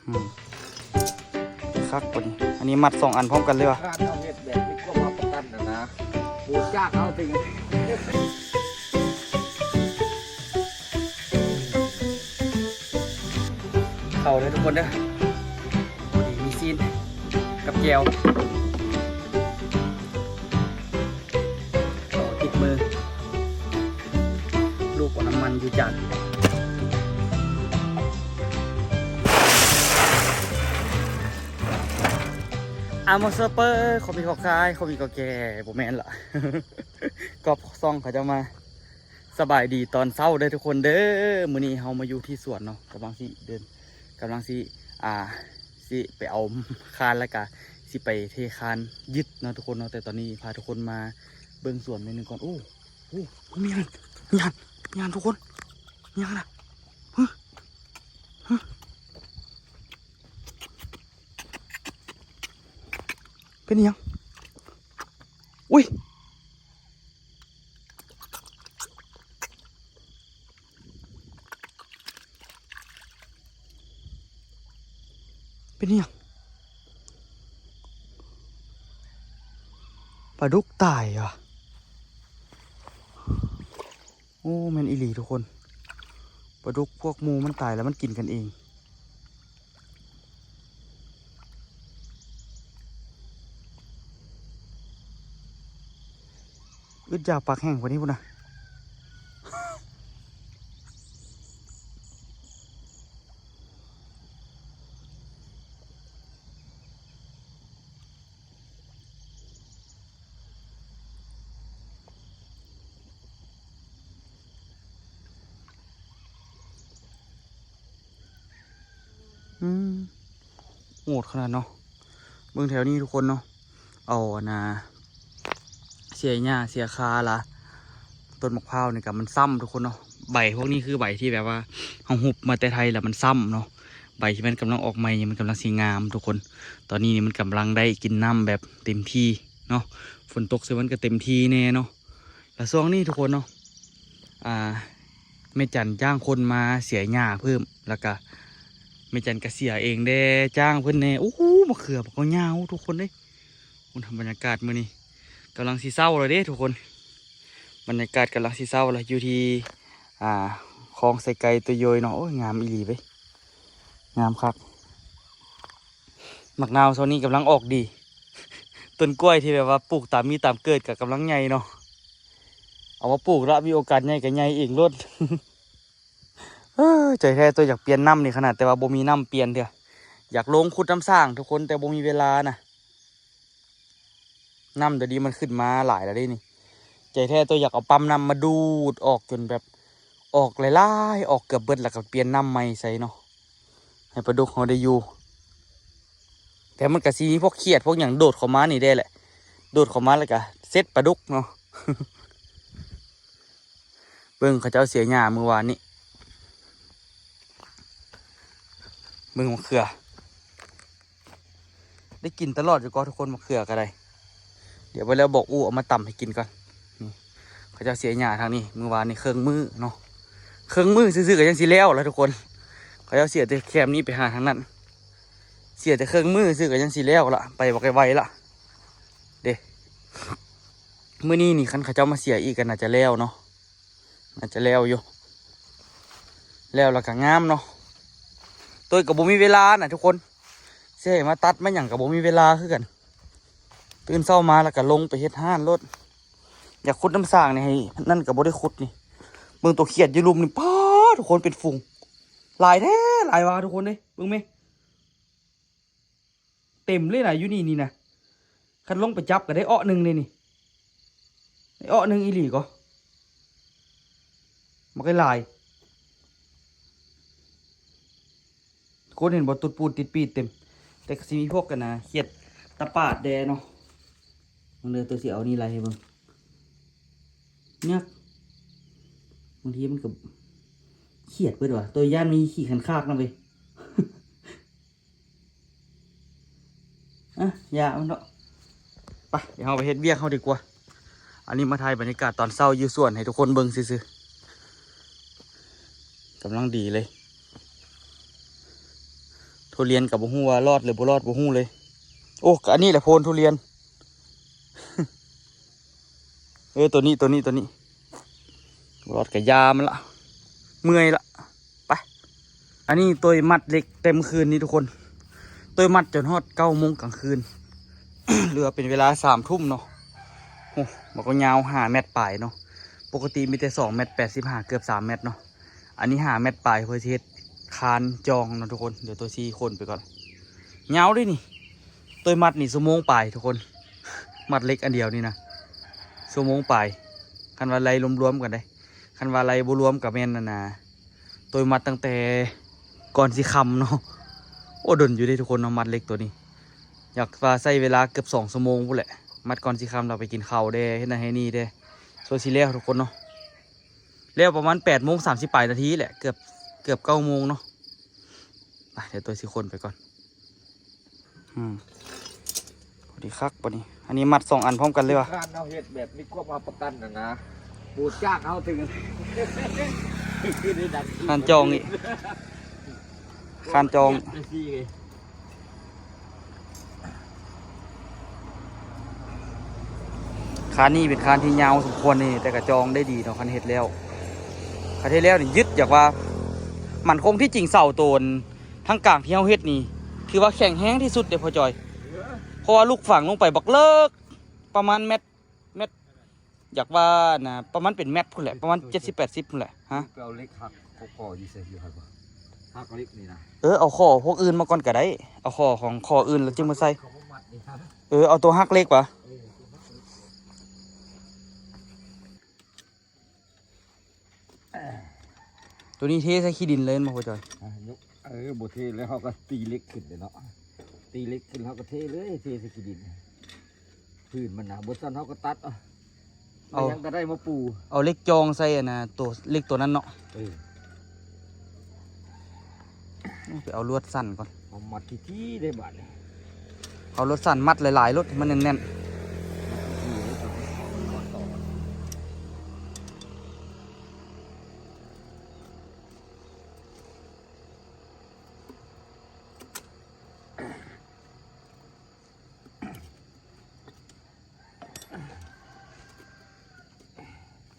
ອືມ ຄັກກວ່ານີ້ ອັນນີ້ມັດສອງອັນພ້ອມກັນເລີຍວະ. ການເຮົາເຮັດແບບມີຄວາມຮັບປະກັນນະນະ ບໍ່ຈ້າງເຮົາຕິ ເຂົ້າເດີທຸກຄົນເດີ ມີຊີ້ນກັບແຈ່ວ ເຂົ້າຕິດມື ລູກເອົານ້ຳມັນຢູ່ຈານ. ອາ ມອສເປີ ຂອງມີຂອງຂາຍ ຂອງມີຂອງແກ່ ບໍ່ແມ່ນລະ ກອບຊ່ອງເຂົາເຈົ້າມາ. ສະບາຍດີຕອນເຊົ້າເດີທຸກຄົນເດີ ມື້ນີ້ເຮົາມາຢູ່ທີ່ສວນເນາະ ກຳລັງຊິເດີນ ກຳລັງຊິ ອ່າ ຊິໄປເອົາຄານ ແລ້ວກະຊິໄປເທຄານຍຶດເນາະທຸກຄົນເນາະ. ແຕ່ຕອນນີ້ພາທຸກຄົນມາເບິ່ງສວນໜ້ອຍໜຶ່ງກ່ອນ. ໂອ້ ໂອ້ ມີຫຍັງ ມີຫຍັງ ມີຫຍັງທຸກຄົນ ມີຫຍັງນະ ຮະ ຮະ ເປັນອີ່ຫຍັງ? ອຸ້ຍ ເປັນອີ່ຫຍັງ? ປາດຸກຕາຍຫວາ. ໂອ້ ແມ່ນອີ່ຫຼີທຸກຄົນ ປາດຸກພວກໝູ່ມັນຕາຍແລ້ວມັນກິນກັນເອງ. ອຶດຢາກປາກແຫ້ງກວ່ານີ້ພຸ້ນນະ. ອືມ ໂຫດຂະໜາດເນາະ ເບິ່ງແຖວນີ້ທຸກຄົນເນາະ. ເອົາອັນນ່າ ເສຍຫຍ້າເສຍຄາລະ ຕົ້ນໝາກພ້າວນີ້ກະມັນຊ້ຳທຸກຄົນເນາະ. ໃບພວກນີ້ຄືໃບທີ່ແບບວ່າເຮົາຮຸບມາແຕ່ໄທລະມັນຊ້ຳເນາະ. ໃບທີ່ມັນກຳລັງອອກໃໝ່ນີ້ມັນກຳລັງຊິງາມທຸກຄົນ. ຕອນນີ້ນີ້ມັນກຳລັງໄດ້ກິນນ້ຳແບບເຕັມທີ່ເນາະ. ຝົນຕົກໃສ່ມັນກະເຕັມທີ່ແນ່ເນາະ. ລະຊ່ວງນີ້ທຸກຄົນເນາະ ອ່າ ແມ່ຈັນຈ້າງຄົນມາເສຍຫຍ້າເພີ່ມ ລະກະແມ່ຈັນກະເສຍເອງແດ່ ຈ້າງເພິ່ນແດ່. ໂອ້ ມະເຂືອບັກຍາວທຸກຄົນເອີຍ. ໂອ້ ບັນຍາກາດມື້ນີ້ກຳລັງຊິເຊົ້າແລ້ວເດ້ທຸກຄົນ ບັນຍາກາດກຳລັງຊິເຊົ້າແລ້ວ ຢູ່ທີ່ ອ່າ ຄອງໄຊໄກໂຕໂຢຍເນາະ. ໂອ້ຍ ງາມອີ່ຫຼີເວີຍ ງາມຄັກ. ໝາກນາວຊ່ວງນີ້ກຳລັງອອກດີ ຕົ້ນກ້ວຍທີ່ແບບວ່າປູກຕາມມີຕາມເກີດກະກຳລັງໃຫຍ່ເນາະ. ເອົາມາປູກລະມີໂອກາດໃຫຍ່ກະໃຫຍ່ເອງໂລດ. ເອີ ໃຈແທ້ຕົວຢາກປ່ຽນນ້ຳນີ້ຂະໜາດ ແຕ່ວ່າບໍ່ມີນ້ຳປ່ຽນເທື່ອ. ຢາກລົງຂຸດນ້ຳສ້າງທຸກຄົນ ແຕ່ບໍ່ມີເວລານະ. ນ້ຳດຽວນີ້ມັນຂຶ້ນມາຫຼາຍແລ້ວເດ້ນີ້. ໃຈແທ້ຕົວຢາກເອົາປ້ຳນ້ຳມາດູດອອກຈົນແບບອອກຫຼາຍໆ ອອກເກືອບເບິດ ແລ້ວກະປ່ຽນນ້ຳໃໝ່ໃສ່ເນາະ ໃຫ້ປາດຸກເຮົາໄດ້ຢູ່. ແຕ່ມັນກະຊິມີພວກຂຽດພວກຫຍັງໂດດເຂົ້າມານີ້ແດ່ແຫຼະ ໂດດເຂົ້າມາແລ້ວກະເສັດປາດຸກເນາະ. ເບິ່ງເຂົາເຈົ້າເສຍຫຍ້າມື້ວານນີ້ ເບິ່ງມະເຂືອ ໄດ້ກິນຕະຫຼອດຢູ່ກໍທຸກຄົນ ມະເຂືອກະໄດ້. ດຽວໄປແລ້ວບອກອູ້ເອົາມາຕຳໃຫ້ກິນກ່ອນ. ນີ້ ເຂົາເຈົ້າເສຍຫຍ້າທາງນີ້ ມື້ວານນີ້ເຄິ່ງມື້ເນາະ ເຄິ່ງມື້ຊື່ໆກະຍັງຊິແລ້ວລະທຸກຄົນ. ເຂົາເຈົ້າເສຍແຕ່ແຄມນີ້ໄປຫາທາງນັ້ນ ເສຍແຕ່ເຄິ່ງມື້ຊື່ກະຍັງຊິແລ້ວລະ ໄປບັກໄວໆລະເດ້. ມື້ນີ້ນີ້ຄັນເຂົາເຈົ້າມາເສຍອີກກະໜ້າຈະແລ້ວເນາະ ໜ້າຈະແລ້ວຢູ່ ແລ້ວລະກະງາມເນາະ. ໂຕຍກະບໍ່ມີເວລານະທຸກຄົນ ຊິໃຫ້ມາຕັດມາຫຍັງກະບໍ່ມີເວລາຄືກັນ. ຕື່ນເຊົ້າມາລະກະລົງໄປເຮັດຮ້ານໂລດ. ຢາກຂຸດນ້ຳສ້າງນີ້ໃຫ້ນັ້ນກະບໍ່ໄດ້ຂຸດນີ້. ເບິ່ງໂຕຂຽດຢູ່ລຸ່ມນີ້ ປາດ ທຸກຄົນ ເປັນຝູງ ຫຼາຍແທ້ຫຼາຍວ່າທຸກຄົນເອີຍ. ເບິ່ງແມ ເຕັມເລີຍນະ ຢູ່ນີ້ນີ້ນະ. ຄັນລົງໄປຈັບກະໄດ້ເອາະໜຶ່ງເລີຍນີ້ ໄດ້ເອາະໜຶ່ງອີ່ຫຼີກໍ ບັກຫຼາຍໆ. ຄົນເຫັນບໍ່ ຕຸດປູດຕິດປີດເຕັມ. ແຕ່ກະຊິມີພວກກັນນະ ຂຽດຕາປາດແດ່ເນາະ. ເບິ່ງເດີ ໂຕຊິເອົານີ້ໄລ່ໃຫ້ເບິ່ງ ຍັກ ບາງທີມັນກະຂຽດເບິດວ່າ ໂຕຢ້ານມີຂີ້ຄັນຄາກນຳເວີຍ. ອະ ຢ່າມັນເນາະ. ໄປ ດຽວເຮົາໄປເຮັດວຽກເຮົາດີກວ່າ. ອັນນີ້ມາຖ່າຍບັນຍາກາດຕອນເຊົ້າຢູ່ສວນໃຫ້ທຸກຄົນເບິ່ງຊື່ໆ ກຳລັງດີເລີຍ. ໂທ ທຸລຽນກໍບໍ່ຮູ້ວ່າລອດຫຼືບໍ່ລອດ ບໍ່ຮູ້ເລີຍ. ໂອ້ ອັນນີ້ແຫຼະໂພນທຸລຽນ. ເອີ ໂຕນີ້ ໂຕນີ້ ໂຕນີ້ ລອດກະຢາມັນລະ ເມື່ອຍລະ ໄປ. ອັນນີ້ໂຕຍມັດເຫຼັກແຕ່ມື້ຄືນນີ້ທຸກຄົນ ໂຕຍມັດຈົນຮອດເກົ້າໂມງກາງຄືນ ຫຼືວ່າເປັນເວລາສາມທຸ່ມເນາະ. ໂອ້ ມັນກໍຍາວຫ້າແມັດປາຍເນາະ ປົກກະຕິມີແຕ່ສອງແມັດແປດສິບຫ້າ ເກືອບສາມແມັດເນາະ. ອັນນີ້ຫ້າແມັດປາຍ ເພື່ອຊິເຮັດຄານຈອງເນາະທຸກຄົນ. ດຽວໂຕຍຊິຂົນໄປກ່ອນ. ຍາວເດ້ນີ້ ໂຕຍມັດນີ້ຊົ່ວໂມງປາຍທຸກຄົນ ມັດເຫຼັກອັນດຽວນີ້ນະ ຊົ່ວໂມງປາຍ ຄັນວ່າໄລ່ລວມໆກັນເດ້. ຄັນວ່າໄລ່ບໍ່ລວມກໍແມ່ນອັນນ່າ ໂຕຍມັດຕັ້ງແຕ່ກ່ອນຊິຄ່ຳເນາະ. ໂອ້ ດົນຢູ່ເດ້ທຸກຄົນເນາະ ມັດເຫຼັກໂຕນີ້ ຢາກວ່າໃຊ້ເວລາເກືອບສອງຊົ່ວໂມງພຸ້ນແຫຼະ ມັດກ່ອນຊິຄ່ຳ ແລ້ວໄປກິນເຂົ້າແດ່ ເຮັດນັ້ນເຮັດນີ້ແດ່. ຊ່ວຍຊິແລ້ວທຸກຄົນເນາະ ແລ້ວປະມານແປດໂມງສາມສິບປາຍນາທີແຫຼະ ເກືອບ ເກືອບເກົ້າໂມງເນາະ. ໄປ ດຽວໂຕຍຊິຂົນໄປກ່ອນ. ອືມ ພໍດີຄັກບາດນີ້. ອັນນີ້ມັດສອງອັນພ້ອມກັນເລີຍວະ. ຄານເຮົາເຮັດແບບມີຄວາມຮັບປະກັນນະນະ ບໍ່ຈ້າງເຮົາເທື່ອ ຄືໄດ້ດັງ ຄານຈອງອີກ ຄານຈອງ. ຄານນີ້ເປັນຄານທີ່ຍາວສົມຄວນນີ້ ແຕ່ກະຈອງໄດ້ດີເນາະ ຄັນເຮັດແລ້ວ. ຄັນເຮັດແລ້ວນີ້ຍຶດ ຢາກວ່າໝັ້ນຄົງ. ທີ່ຈິງເສົາໂຕນທາງກາງທີ່ເຮົາເຮັດນີ້ ຖືວ່າແຂງແຮງທີ່ສຸດເດ້ພໍ່ຈອຍ ເພາະວ່າລູກຝັງລົງໄປບັກເລິກ ປະມານແມັດ ແມັດ ຢາກວ່ານະ ປະມານເປັນແມັດພຸ້ນແຫຼະ ປະມານເຈັດສິບແປດສິບພຸ້ນແຫຼະ. ຮະ ໄປເອົາເຫຼັກຫັກ ເຂົາກໍຢູ່ໃສ ຢູ່ຫັ້ນບໍ່? ຫັກເຫຼັກນີ້ນະ. ເອີ ເອົາຂໍ້ພວກອື່ນມາກ່ອນກໍໄດ້ ເອົາຂໍ້ຂອງຂໍ້ອື່ນແລ້ວຈຶ່ງມາໃສ່. ເຂົາບໍ່ມັດນີ້ນະ. ເອີ ເອົາຕົວຫັກເຫຼັກຫວາ? ເອີ ຕົວນີ້ເທໃສ່ຂີ້ດິນເລີຍແມ່ນບໍ່ພໍ່ຈອຍ? ອ່າ ຍົກ ເອີ ບໍ່ເທແລ້ວເຮົາກໍຕີເຫຼັກຂຶ້ນເດ້ເນາະ ຕີເຫຼັກຂຶ້ນເຮົາກໍເທເລີຍ ເທໃສ່ຂີ້ດິນ ພື້ນມັນນະ. ບໍ່ຊັ້ນເຮົາກໍຕັດເອົາ ເອົາຫຍັງກໍໄດ້ມາປູ ເອົາເຫຼັກຈອງໃສ່ອັນນ່າ ໂຕເຫຼັກໂຕນັ້ນເນາະ. ເອີ ໂອ້ ໄປເອົາລວດສັ້ນກ່ອນ ເອົາມັດຖີ່ໆເດ້ບາດນີ້ ເອົາລວດສັ້ນມັດຫຼາຍໆໂລດ ໃຫ້ມັນແໜ້ນໆ.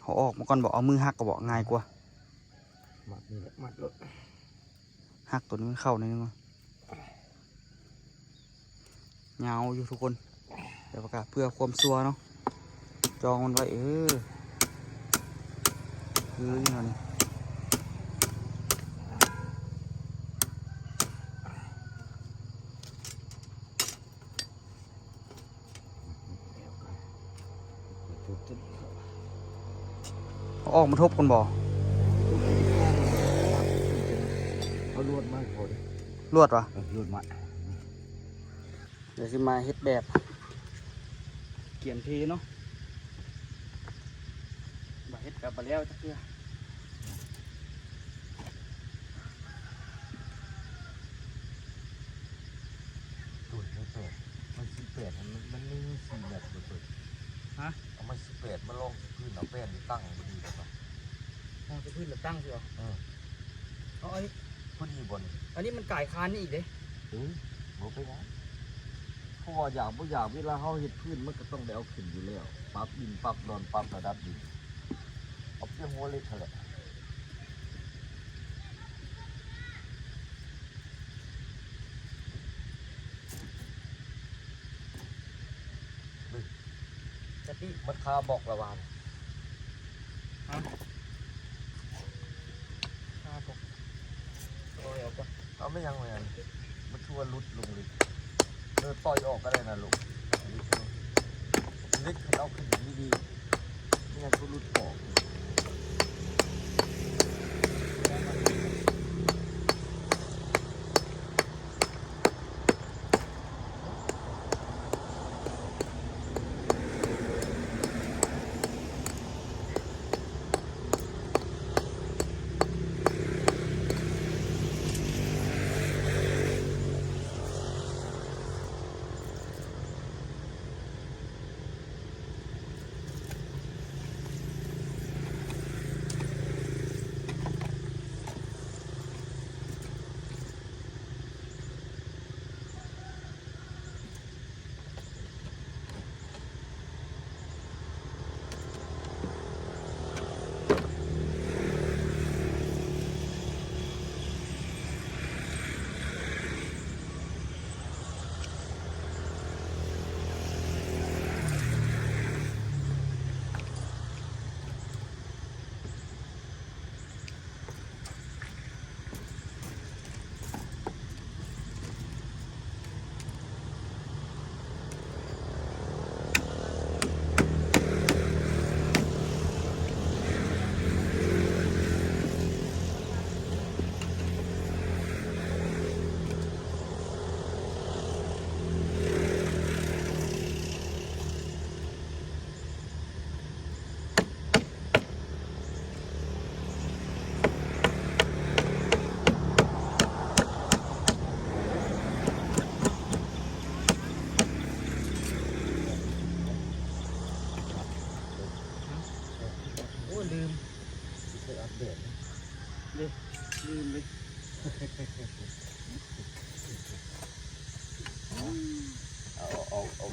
ເອົາອອກມາກ່ອນບໍ? ເອົາມືຫັກກໍບໍ ງ່າຍກວ່າ. ມັດນີ້ແຫຼະ ມັດໂລດ ຫັກໂຕນີ້ມັນເຂົ້າໜ້ອຍໜຶ່ງ. ຍາວຢູ່ທຸກຄົນ ແຕ່ວ່າກະເພື່ອຄວາມຊົວເນາະ ຈອງມັນໄວ້. ເອີ ຄືຢູ່ຫັ້ນ. ເອົາອອກມາທົບກ່ອນບໍ? ເອົາລວດມາໃຫ້ເຂົາເດ້. ລວດຫວາ? ເອີ ລວດມາ. ດຽວຊິມາເຮັດແບບກຽນເທເນາະ ບໍ່ເຮັດກໍບໍ່ແລ້ວຈັກເທື່ອ. ໂຕນີ້ແປດ ໄມ້ສີ່ແປດ ມັນ ມັນມີສີ່ແມັດບໍ່ໂຕ? ຮະ? ເອົາໄມ້ສີ່ແປດມາລອງໃສ່ພື້ນ ເອົາແປ້ນໄປຕັ້ງ ບໍ່ດີບໍ່? ຮອງໃສ່ພື້ນແລ້ວຕັ້ງຊິເອົາ. ເອີ ເອົາອັນນີ້ ພໍດີບໍ່ນີ້? ອັນນີ້ມັນກາຍຄານນີ້ອີກເດ້. ເອີ ບໍ່ເປັນຫຍັງ ເພາະວ່າຢາກບໍ່ຢາກ ເວລາເຮົາເຮັດພື້ນ ມັນກໍຕ້ອງໄດ້ເອົາຂຶ້ນຢູ່ແລ້ວ ປັບດິນ ປັບດອນ ປັບລະດັບດິນ ເອົາພຽງຫົວເຫຼັກຫັ້ນແຫຼະ. ສະຕິ ມັນຄາບລັອກລະຫວ່າງ. ຮະ? ຄາບລັອກ ຕ່ອຍອອກກ່ອນ. ເອົາ ແມ່ນຫຍັງ ແມ່ນຫຍັງ? ມັນຄືວ່າຫຼຸດລົງເລີຍ. ເອີ ຕ່ອຍອອກກໍໄດ້ນະລູກ. ເຫຼັກຂຶ້ນ ເອົາຂຶ້ນດີໆ. ແມ່ນຫຍັງຄືຫຼຸດອອກ?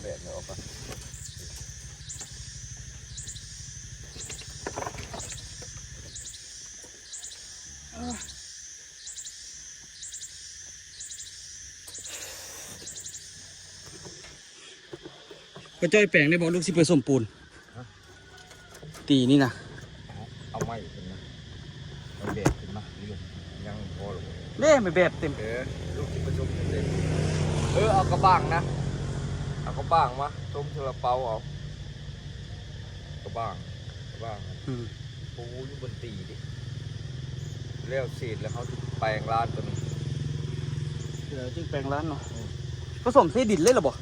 ແບບນີ້ອອກກ່ອນ. ພໍ່ຈ້ອຍແປງໄດ້ບໍ່? ລູກຊິປະສົມປູນ. ຮະ? ຕີນີ້ນະ. ເອົາ ເອົາໄມ້ຂຶ້ນມາ ເອົາແບບຂຶ້ນມາ ຍັງພໍແລ້ວບໍ່? ເດ້ ໄມ້ແບບເຕັມ. ເອີ ລູກຊິປະສົມເຕັມ. ເອີ ເອົາກະບາງນະ ເອົາກະບາງມາ ສົມຊາລາເປົາເອົາ ກະບາງ ກະບາງ. ອືມ. ປູຢູ່ບົນຕີເດ້ ແລ້ວເສດແລ້ວເຮົາຊິແປງລານຕົວນີ້ ແລ້ວຈຶ່ງແປງລານເນາະ. ອືມ. ປະສົມໃສ່ດິນເລີຍລະບໍ່? ຮ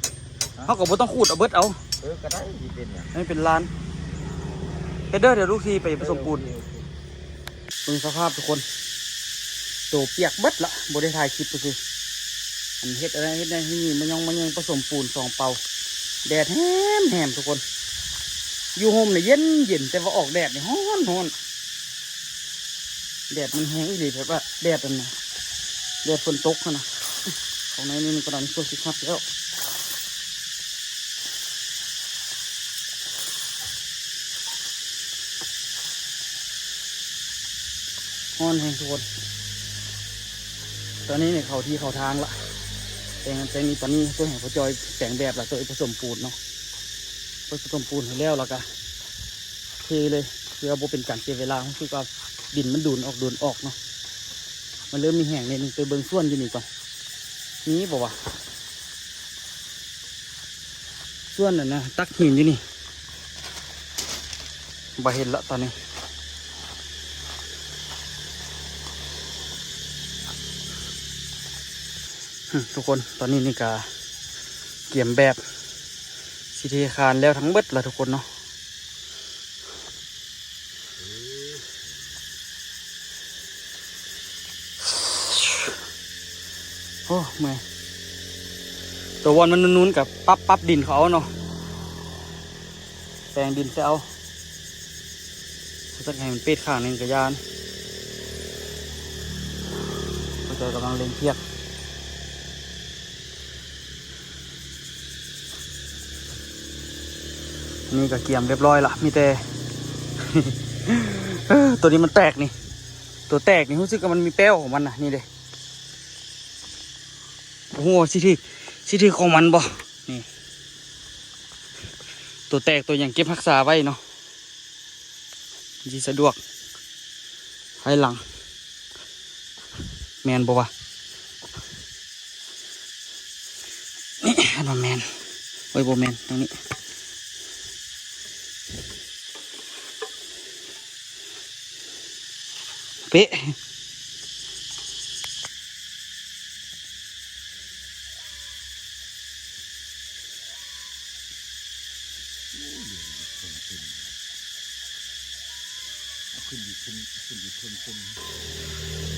ະ? ເຮົາກໍບໍ່ຕ້ອງຂູດ ເອົາເບິດເອົາ. ເອີ ກໍໄດ້ ຊິເປັນຫຍັງ? ໃຫ້ເປັນລານ. ເຮັດເດີ ດຽວລູກຊິໄປປະສົມປູນ. ໂອເຄ ໂອເຄ. ເບິ່ງສະພາບທຸກຄົນ ໂຕປຽກເບິດລະ ບໍ່ໄດ້ຖ່າຍຄລິບຊື່ໆ. ອັນເຮັດອັນນັ້ນເຮັດນັ້ນເຮັດນີ້ ມາຍ່ອງມາແຍ່ງປະສົມປູນສອງເປົາ. ແດດແຮມໆ ທຸກຄົນ ຢູ່ຮົ່ມນີ້ເຢັນໆ ແຕ່ວ່າອອກແດດນີ້ຮ້ອນໆ. ແດດມັນແຮງອີ່ຫຼີ ແບບວ່າແດດອັນ ແດດຝົນຕົກຫັ້ນນະ. ເຂົ້າໃນນີ້ມັນກໍດັນຊ່ວຍຊິຄັກແລ້ວ. ຮ້ອນແຮງທຸກຄົນ. ຕອນນີ້ນີ້ເຂົ້າທີ່ເຂົ້າທາງລະ ແຕ່ງ ແຕ່ງນີ້ ຕອນນີ້ເພິ່ນໃຫ້ພໍ່ຈ້ອຍແປງແບບລະ ໂຕປະສົມປູນເນາະ. ປະສົມປູນໃຫ້ແລ້ວ ແລ້ວກະເທເລີຍ ເພື່ອບໍ່ເປັນການເສຍເວລາ. ຮູ້ສຶກວ່າດິນມັນດູນອອກ ດູນອອກເນາະ. ມັນເລີ່ມມີແຮງແດ່ໜຶ່ງ. ໄປເບິ່ງສວນຢູ່ນີ້ກ່ອນ ມີບໍ່ວະ? ສ່ວນນັ້ນນະ ຕັກຫີນຢູ່ນີ້ ບໍ່ເຫັນລະຕອນນີ້. ອືມ ທຸກຄົນ ຕອນນີ້ນີ້ກະກຽມແບບຊິເທຄານແລ້ວທັງເບິດລະທຸກຄົນເນາະ. ໂອ້ ເມື່ອຍ. ຕົວບ່ອນມັນນູນໆ ກະປັບ ປັບດິນເຂົາເອົາເນາະ ແປງດິນໃສ່ເອົາ. ຈັກໃຫ້ມັນເປດຂ້າງໜຶ່ງກະຢ້ານ. ພໍ່ຈ້ອຍກຳລັງເລັ່ງພຽກ. ອັນນີ້ກໍກຽມຮຽບຮ້ອຍລະ ມີແຕ່ ເອີ ຕົວນີ້ມັນແຕກນີ້ ຕົວແຕກນີ້ ຮູ້ສຶກວ່າມັນມີແປ້ວຂອງມັນນະ ນີ້ເດ້. ບໍ່ຮູ້ວ່າຊິຖືກ ຊິຖືກຂອງມັນບໍ່ ນີ້ ຕົວແຕກຕົວຫຍັງເກັບຮັກສາໄວ້ເນາະ. ຊິສະດວກພາຍຫຼັງ ແມ່ນບໍ່ວະ? ນີ້ ອັນວ່າແມ່ນ ໂອ້ຍ ບໍ່ແມ່ນ ທາງນີ້ ເປະ.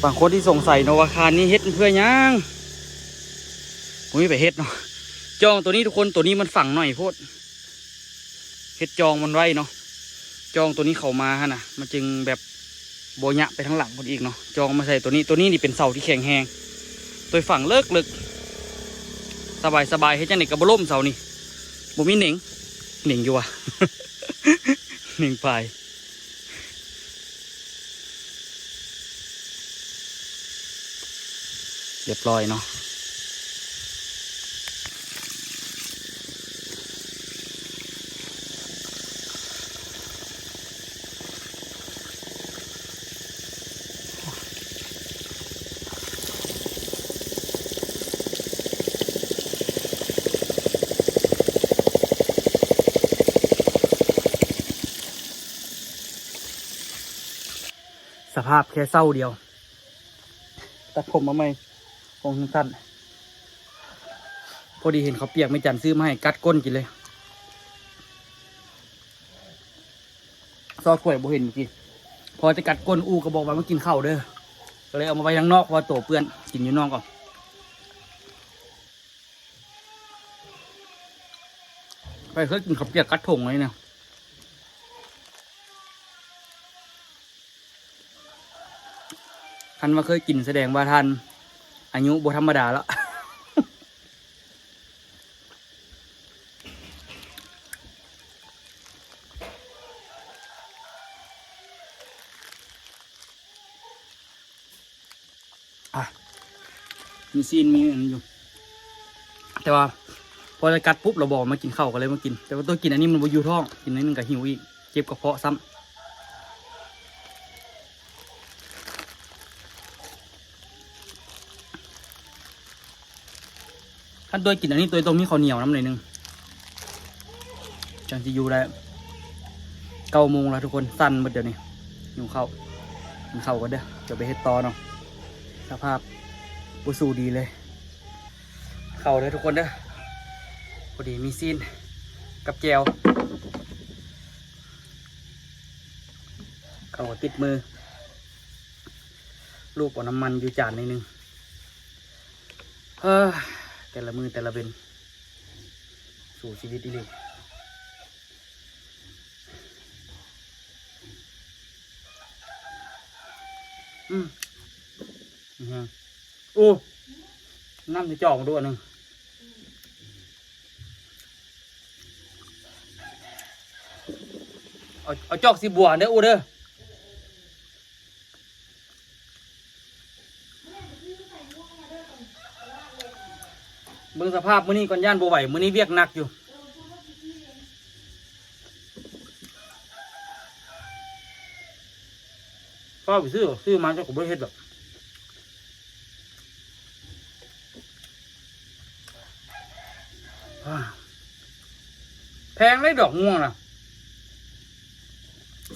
ບາງຄົນທີ່ສົງໄສເນາະວ່າຄານນີ້ເຮັດເພື່ອຫຍັງ? ບໍ່ມີໃຜເຮັດເນາະ. ຈອງໂຕນີ້ທຸກຄົນ ໂຕນີ້ມັນຝັງໜ້ອຍໂພດ. ເຮັດຈອງມັນໄວ້ເນາະ ຈອງໂຕນີ້ເຂົ້າມາຫັ້ນນະ ມັນຈຶ່ງແບບບໍ່ຍະໄປທາງຫຼັງພຸ້ນອີກເນາະ. ຈອງມາໃສ່ໂຕນີ້ ໂຕນີ້ນີ້ເປັນເສົາທີ່ແຂງແຮງ ໂຕຍຝັງເລິກໆ ສະບາຍໆ ເຮັດຈັ່ງໃດກໍບໍ່ລົ້ມເສົານີ້ ບໍ່ມີເໜັງ ເໜັງຢູ່ຫວາ ເໜັງປາຍ. ຮຽບຮ້ອຍເນາະ. ສະພາບແຄ່ເຊົ້າດຽວ ຕັດຜົມມາໃໝ່ ຜົມສັ້ນ ພໍດີເຫັນເຂົ້າປຽກແມ່ຈັນຊື້ມາໃຫ້ ກັດກົ້ນກິນເລີຍ. ຊອດຖ້ວຍບໍ່ເຫັນເມື່ອກີ້ ພໍຈະກັດກົ້ນ ອູ່ກໍບອກວ່າມາກິນເຂົ້າເດີ ກໍເລີຍເອົາມາໄວ້ທາງນອກ ເພາະວ່າໂຕເປື້ອນ ກິນຢູ່ນອກເອົາ. ໃຜເຄີຍກິນເຂົ້າປຽກກັດຖົງນີ້ນະ? ຄັນວ່າເຄີຍກິນ ສະແດງວ່າທ່ານອາຍຸບໍ່ທຳມະດາລະ. ມີຊີ້ນມີອັນນັ້ນຢູ່ ແຕ່ວ່າພໍໄດ້ກັດປຸບລະບອກມາກິນເຂົ້າ ກໍເລີຍມາກິນ. ແຕ່ວ່າຕົວກິນອັນນີ້ມັນບໍ່ຢູ່ທ້ອງ ກິນໜ້ອຍໜຶ່ງກໍຫິວອີກ ເຈັບກະເພາະຊ້ຳ. ຄັນຕົວກິນອັນນີ້ ຕົວຕ້ອງມີເຂົ້າໜຽວນຳໜ້ອຍໜຶ່ງ ຈັ່ງຊິຢູ່ໄດ້. ເກົ້າໂມງແລ້ວທຸກຄົນ ສັ່ນໝົດດຽວນີ້ ຫິວເຂົ້າ. ກິນເຂົ້າກ່ອນເດີ ຈະໄປເຮັດຕໍ່ເນາະ. ສະພາບບໍ່ສູ້ດີເລີຍ. ເຂົ້າເດີທຸກຄົນເດີ ພໍດີມີຊີ້ນກັບແຈ່ວ ເຂົ້າຕິດມື. ລູບເອົານ້ຳມັນຢູ່ຈານໜ້ອຍໜຶ່ງ. ເອີ ແຕ່ລະມື້ແຕ່ລະເວັນ ສູ້ຊີວິດອີ່ຫຼີ. ອືມ ອືມ ໂອ້ ນ້ຳໃສ່ຈອກມາດູອັນໜຶ່ງ. ເອົາ ເອົາຈອກສີບົວເດີ ອູເດີ. ເບິ່ງສະພາບມື້ນີ້ກ່ອນ ຢ້ານບໍ່ໄຫວ ມື້ນີ້ວຽກໜັກຢູ່. ຟ້າວໄປຊື້ ຊື້ມາເຈົ້າກໍບໍ່ໄດ້ເຮັດດອກ. ແພງເດ້ດອກມ່ວງນະ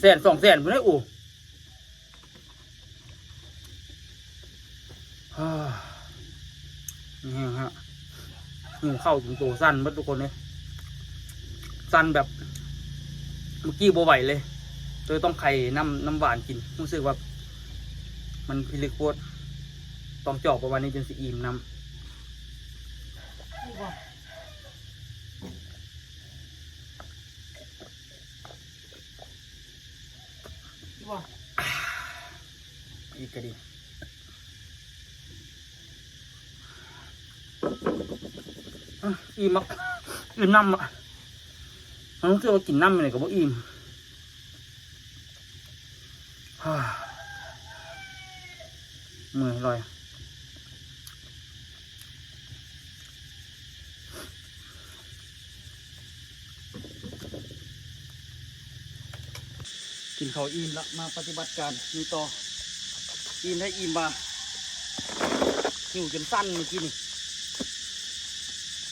ແສນສອງແສນພຸ້ນເດ້. ໂອ້ ແຮງຮະ ຫິວເຂົ້າຈົນໂຕສັ່ນເບິດທຸກຄົນເອີຍ. ສັ່ນແບບເມື່ອກີ້ບໍ່ໄຫວເລີຍ ເລີຍຕ້ອງໄຂນ້ຳ ນ້ຳຫວານກິນ. ຮູ້ສຶກວ່າມັນພິລຶກໂພດ ຕ້ອງຈອກປະມານນີ້ຈຶ່ງຊິອີ່ມນ້ຳ. ອີກກໍດີ. ອືມ ອີ່ມ ອີ່ມນ້ຳ. ມັນຄືວ່າກິນນ້ຳນີ້ກໍບໍ່ອີ່ມ. ເມື່ອຍຫຼາຍ. ກິນເຂົ້າອີ່ມລະ ມາປະຕິບັດການນີ້ຕໍ່. ອີ່ມໄດ້ອີ່ມວ່າ ຫິວຈົນສັ່ນມື້ກີ້ນີ້.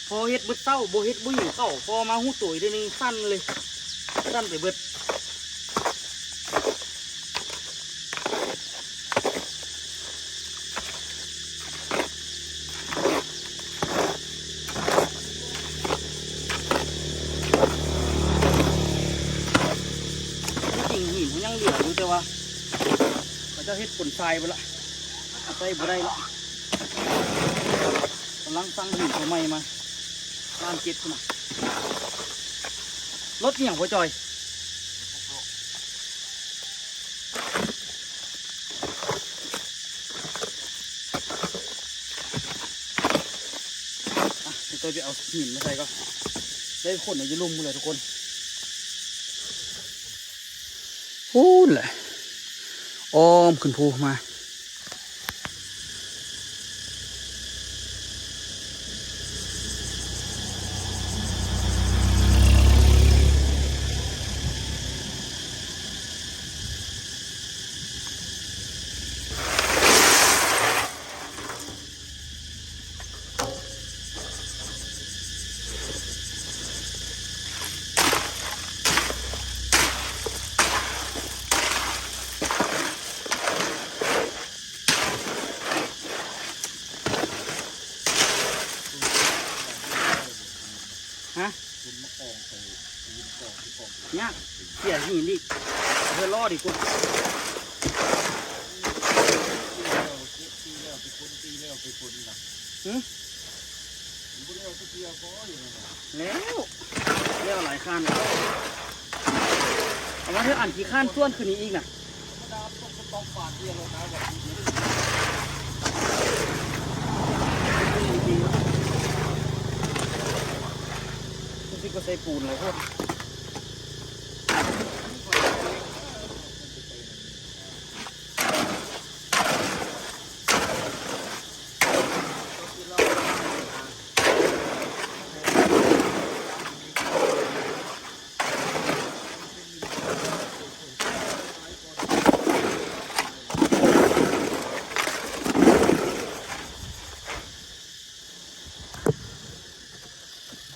ພໍເຮັດເບິດເຊົ້າ ບໍ່ເຮັດບໍ່ຫິວເຂົ້າ ພໍມາຮູ້ໂຕອີກເທື່ອໜຶ່ງ ສັ່ນເລີຍ ສັ່ນໄປເບິດ. ທີ່ຈິງຫີນມັນຍັງເຫຼືອຢູ່ ແຕ່ວ່າເຂົາເຈົ້າເຮັດຂົນຊາຍໄປລະ ໃຊ້ບໍ່ໄດ້ລະ. ກຳລັງສັ່ງຫີນຕົວໃໝ່ມາ ລ້ານເຈັດພຸ້ນນະ. ລົດອີ່ຫຍັງພໍ່ຈ່ອຍ? ອ່ະ ດຽວຕ້ອຍໄປເອົາຫີນມາໃສ່ກ່ອນ. ໄດ້ຂົນຢູ່ລຸ່ມພຸ້ນແຫຼະທຸກຄົນ. ພຸ້ນແຫຼະ ອ້ອມຂຶ້ນພູມາ. ຮະ? ຍາກ ເສຍຫີນອີກ ເພື່ອລໍ້ດີກວ່າ. ຫື? ແລ້ວ ແລ້ວຫຼາຍຄັນ ເອົາມາເທື່ອອັນຂີ້ຄ້ານຊວນຂຶ້ນນີ້ອີກນະ. ຄືຊິບໍ່ໃສ່ປູນຫຼາຍໂພດ.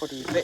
ພໍດີເປະ.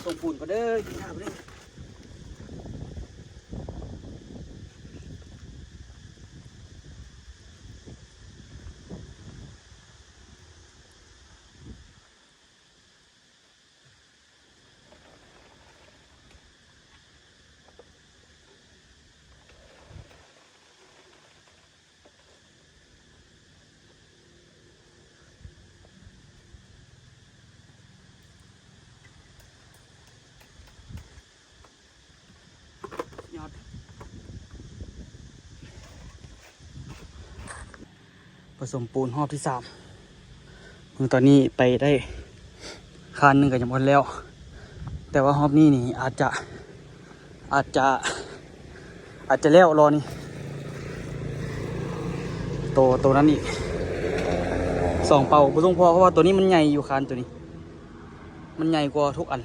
ສົ່ງປູນກ່ອນເດີ ກິນຂ້າວເດີ. ຍອດ ປະສົມປູນຮອບທີສາມ ເບິ່ງຕອນນີ້ໄປໄດ້ຄານໜຶ່ງກໍຍັງບໍ່ທັນແລ້ວ ແຕ່ວ່າຮອບນີ້ນີ້ອາດຈະ ອາດຈະ ອາດຈະແລ້ວລໍນີ້ ໂຕ ໂຕນັ້ນອີກສອງເປົາບໍ່ສົງພໍ ເພາະວ່າໂຕນີ້ມັນໃຫຍ່ຢູ່ ຄານໂຕນີ້ມັນໃຫຍ່ກວ່າທຸກອັນ.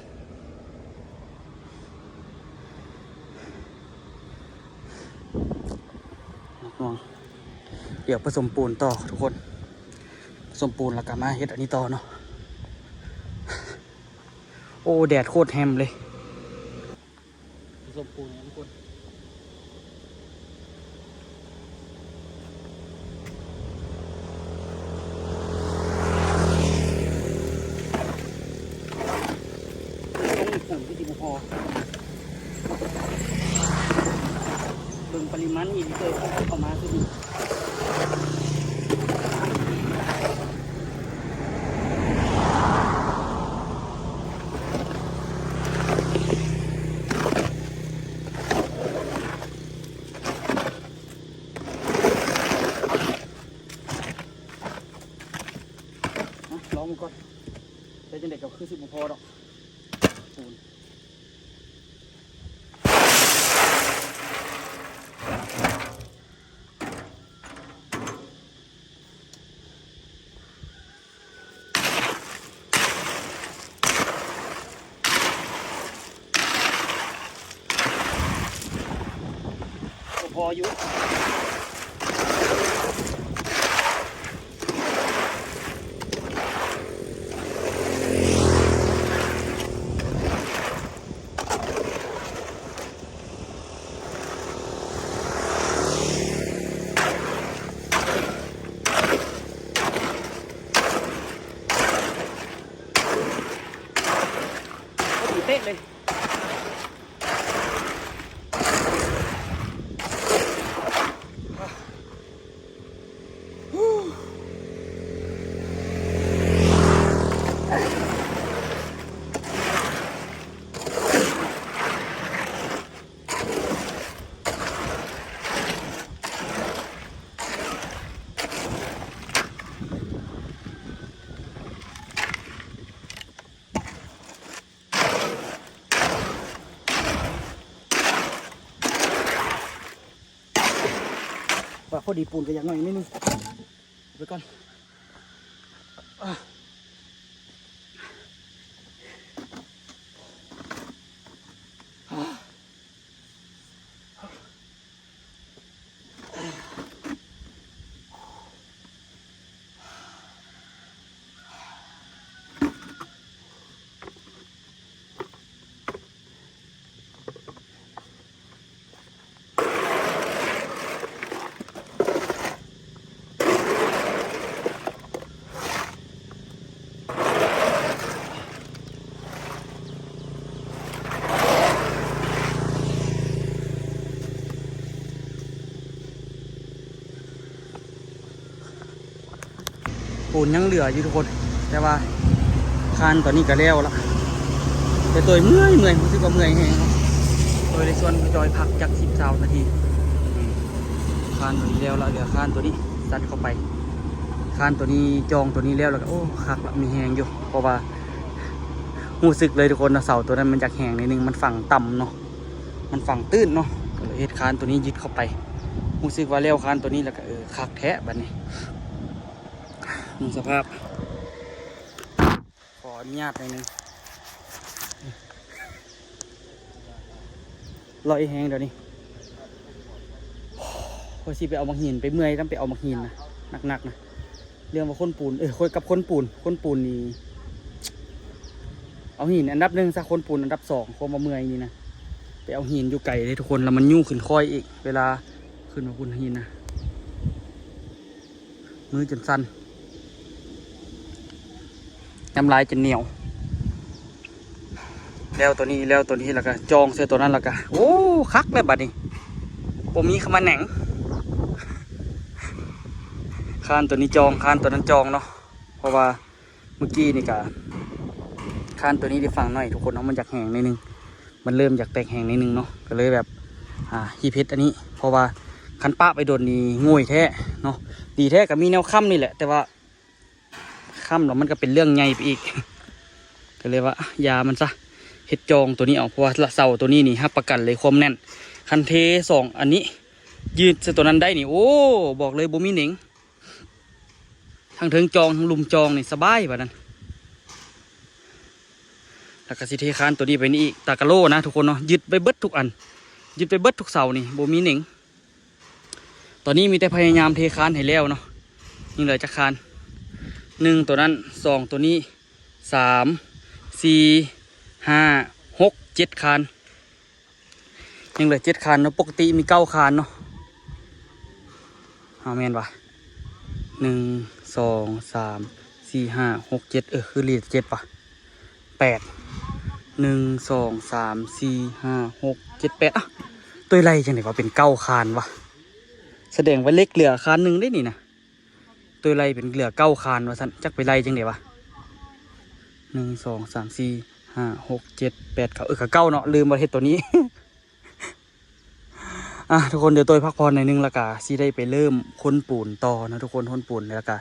ໜັກໜ່ວງ ດຽວປະສົມປູນຕໍ່ທຸກຄົນ ປະສົມປູນແລ້ວກໍມາເຮັດອັນນີ້ຕໍ່ເນາະ. ໂອ້ ແດດໂຄດແຮມເລີຍ ປະສົມປູນທຸກຄົນ. ລົງປູນຄືຊິບໍ່ພໍ ເບິ່ງປະລິມານອີລິເຕີເຂົ້າມາຄື ອ່ະ ລອງເບິ່ງກ່ອນ ແຕ່ຈັ່ງໃດກໍຄືຊິບໍ່ພໍດອກ ປູນ ກໍພໍຢູ່ ພໍດີເປະເລີຍ. ວ່າພໍດີປູນກໍຢາກໜ້ອຍໜ້ອຍໜຶ່ງ ໄປກ່ອນ. ປູນຍັງເຫຼືອຢູ່ທຸກຄົນ ແຕ່ວ່າຄານຕອນນີ້ກໍແລ້ວລະ ແຕ່ໂຕຍເມື່ອຍໆ ຮູ້ສຶກວ່າເມື່ອຍແຮງ ໂຕຍໄດ້ຊວນຈອຍພັກຈັກສິບ ຊາວນາທີ. ຄານໂຕນີ້ແລ້ວລະ ເຫຼືອຄານໂຕນີ້ຊັດເຂົ້າໄປ ຄານໂຕນີ້ຈອງໂຕນີ້ແລ້ວ ແລ້ວກໍ ໂອ້ ຄັກລະ ມີແຮງຢູ່ ເພາະວ່າຮູ້ສຶກເລີຍທຸກຄົນເນາະ ເສົາໂຕນັ້ນມັນຢາກແຮງໜ້ອຍໜຶ່ງ ມັນຝັງຕ່ຳເນາະ ມັນຝັງຕື້ນເນາະ ກໍເຮັດຄານໂຕນີ້ຍຶດເຂົ້າໄປ ຮູ້ສຶກວ່າແລ້ວຄານໂຕນີ້ແລ້ວກໍ ເອີ ຄັກແທ້ບັດນີ້. ເບິ່ງສະພາບ ຂໍອະນຸຍາດໜ້ອຍໜຶ່ງ ລອຍແຮງດຽວນີ້ ຂ້ອຍຊິໄປເອົາໝາກຫີນ ໄປເມື່ອຍນຳໄປເອົາໝາກຫີນນະ ໜັກໆນະ ເລື່ອງວ່າຄົນປູນ ເອີ ຂ້ອຍກັບຄົນປູນ ຄົນປູນນີ້ ເອົາຫີນອັນດັບໜຶ່ງຊະ ຄົນປູນອັນດັບສອງ ຄວາມວ່າເມື່ອຍນີ້ນະ ໄປເອົາຫີນຢູ່ໄກເດ້ທຸກຄົນ ແລ້ວມັນຍູ້ຂຶ້ນຄ້ອຍອີກ ເວລາຂຶ້ນມາພຸ້ນຫີນນະ ມືຈົນສັ່ນ ນ້ຳລາຍຈົນໜຽວ ແລ້ວໂຕນີ້ ແລ້ວໂຕນີ້ ແລ້ວກະຈອງໃສ່ໂຕນັ້ນ ແລ້ວກະ ໂອ້ ຄັກແລ້ວບັດນີ້ ບໍ່ມີຄຳວ່າແໜງ ຄານໂຕນີ້ຈອງ ຄານໂຕນັ້ນຈອງເນາະ ເພາະວ່າ ເມື່ອກີ້ນີ້ກະ ຄານໂຕນີ້ໄດ້ຝັງໜ້ອຍທຸກຄົນເນາະ ມັນຢາກແຮງໜ້ອຍໜຶ່ງ ມັນເລີ່ມຢາກແຕກແຮງໜ້ອຍໜຶ່ງເນາະ ກໍເລີຍແບບ ອ່າ ຮີບເຮັດອັນນີ້ ເພາະວ່າຄັນປະໄປດົນນີ້ໂງ່ຍແທ້ເນາະ ດີແທ້ກໍມີແນວຄ້ຳນີ້ແຫຼະ ແຕ່ວ່າຄ້ຳແລ້ວມັນກໍເປັນເລື່ອງໃຫຍ່ໄປອີກ ກໍເລີຍວ່າ ອ່ະ ຢ່າມັນຊະ ເຮັດຈອງໂຕນີ້ເອົາ ເພາະວ່າເສົາໂຕນີ້ນີ້ຮັບປະກັນເລີຍຄວາມແໜ້ນ ຄັນເທສອງອັນນີ້ ຢືດໃສ່ໂຕນັ້ນໄດ້ນີ້ ໂອ້ ບອກເລີຍບໍ່ມີເໜັງ. ທັງເທິງຈອງ ທັງລຸ່ມຈອງນີ້ສະບາຍບາດນັ້ນ ແລ້ວກໍຊິເທຄານໂຕນີ້ໄປນີ້ອີກ ຕາກະໂລນະທຸກຄົນເນາະ ຍຶດໄປເບິດທຸກອັນ ຍຶດໄປເບິດທຸກເສົານີ້ ບໍ່ມີເໜັງ ຕອນນີ້ມີແຕ່ພະຍາຍາມເທຄານໃຫ້ແລ້ວເນາະ ຍັງເຫຼືອຈັກຄານ ໜຶ່ງໂຕນັ້ນ ສອງໂຕນີ້ ສາມ ສີ່ ຫ້າ ຫົກ ເຈັດຄານ ຍັງເຫຼືອເຈັດຄານເນາະ ປົກກະຕິມີເກົ້າຄານເນາະ ເອົາແມ່ນຫວາ ໜຶ່ງ ສອງ ສາມ ສີ່ ຫ້າ ຫົກ ເຈັດ ເອີ ຄືເຫຼືອເຈັດຫວາ ແປດ ໜຶ່ງ ສອງ ສາມ ສີ່ ຫ້າ ຫົກ ເຈັດ ແປດ ອະ ໂຕຍໄລ່ຈັ່ງໃດວະ ເປັນເກົ້າຄານຫວາ ສະແດງວ່າເຫຼັກເຫຼືອຄານໜຶ່ງເດ້ນີ້ນະ. ໂຕຍໄລ່ເປັນເຫຼືອເກົ້າຄານວ່າຊັ້ນ ຈັກໄປໄລ່ຈັ່ງໃດວະ ໜຶ່ງ ສອງ ສາມ ສີ່ ຫ້າ ຫົກ ເຈັດ ແປດ ເກົ້າ ເອີ ກະເກົ້າເນາະ ລືມວ່າເຮັດໂຕນີ້ ອ່ະ ທຸກຄົນ ດຽວໂຕຍພັກຜ່ອນໜ້ອຍໜຶ່ງ ແລ້ວກະຊິໄດ້ໄປເລີ່ມຄົນປູນຕໍ່ເນາະທຸກຄົນ ຄົນປູນ ແລ້ວກະ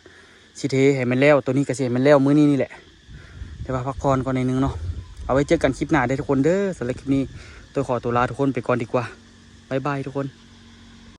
ຊິເທໃຫ້ມັນແລ້ວ ໂຕນີ້ກະຊິໃຫ້ມັນແລ້ວມື້ນີ້ນີ້ແຫຼະ ແຕ່ວ່າພັກຜ່ອນກ່ອນໜ້ອຍໜຶ່ງເນາະ ເອົາໄວ້ເຈີກັນຄລິບໜ້າເດີທຸກຄົນເດີ ສຳລັບຄລິບນີ້ ໂຕຍຂໍຕົວລາທຸກຄົນໄປກ່ອນດີກວ່າ ບາຍບາຍທຸກຄົນ.